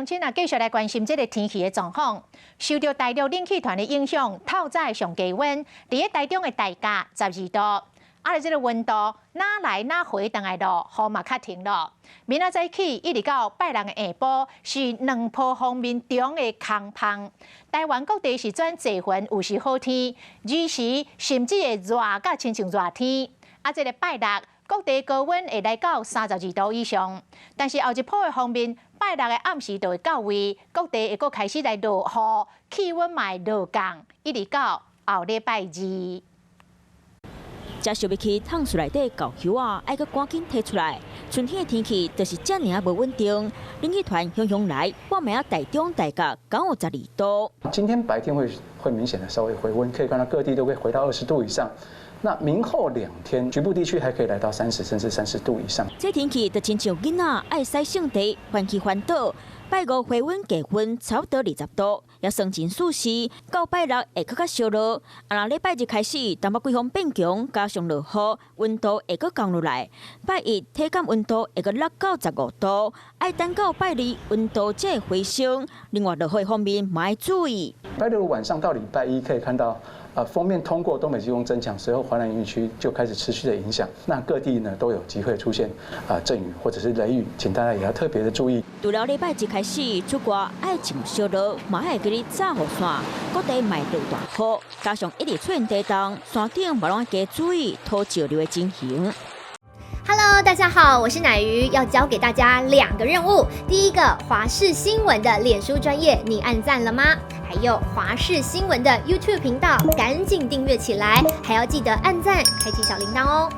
鄉親啊，繼續來關心這个天氣的狀況。受著大陸冷氣團的影響，透早上低溫，佇咧台中的大甲12度，啊，這个溫度哪來哪回轉來落，雨嘛較停咯。明仔載起一直到拜六的下晡，是兩波鋒面中的空芳。台灣各地是轉濟雲，有時好天，爾時甚至會熱甲親像熱天。啊，這个拜六各地高溫會來到32度以上，但是後一波的鋒面，拜六的暗時就會到位，各地會閣開始來落雨，氣溫嘛會落降，一直到後禮拜二。才想欲去炕厝內底厚袖仔，愛閣趕緊提出來。春天的天氣就是遮爾仔無穩定，冷氣團雄雄來，半暝仔台中大甲敢有12度。今天白天會明顯的稍微回溫，可以看到各地都會回到20度以上。那明後兩天，局部地區還可以來到30甚至30度以上。這天氣就親像囡仔愛使性地，歡起煩倒。拜五回溫低溫差不多20度，也算真舒適。到拜六會閣較燒熱，啊，若禮拜日開始，東北季風變強，加上落雨，溫度會閣降落來。拜一體感溫度會閣落到15度，愛等到拜二溫度才會回升。另外落雨方面嘛愛注意。拜六晚上到禮拜一可以看到，鋒面通過東北季風增強，隨後華南雲區就開始持續的影響，那各地呢都有機會出現啊陣雨或者是雷雨，請大家也要特別的注意。除了禮拜一開始出外愛穿小褸，嘛愛會記得紮雨傘，各地嘛會落大雨，加上一直出現地動，山頂嘛攏愛加注意土石流的情形。 Hello，大家好，我是奶魚，要交給大家兩個任務。第一個，華視新聞的臉書專頁，你按讚了嗎？還有華視新聞的 YouTube 頻道，趕緊訂閱起來，還要記得按讚，開啟小鈴鐺哦。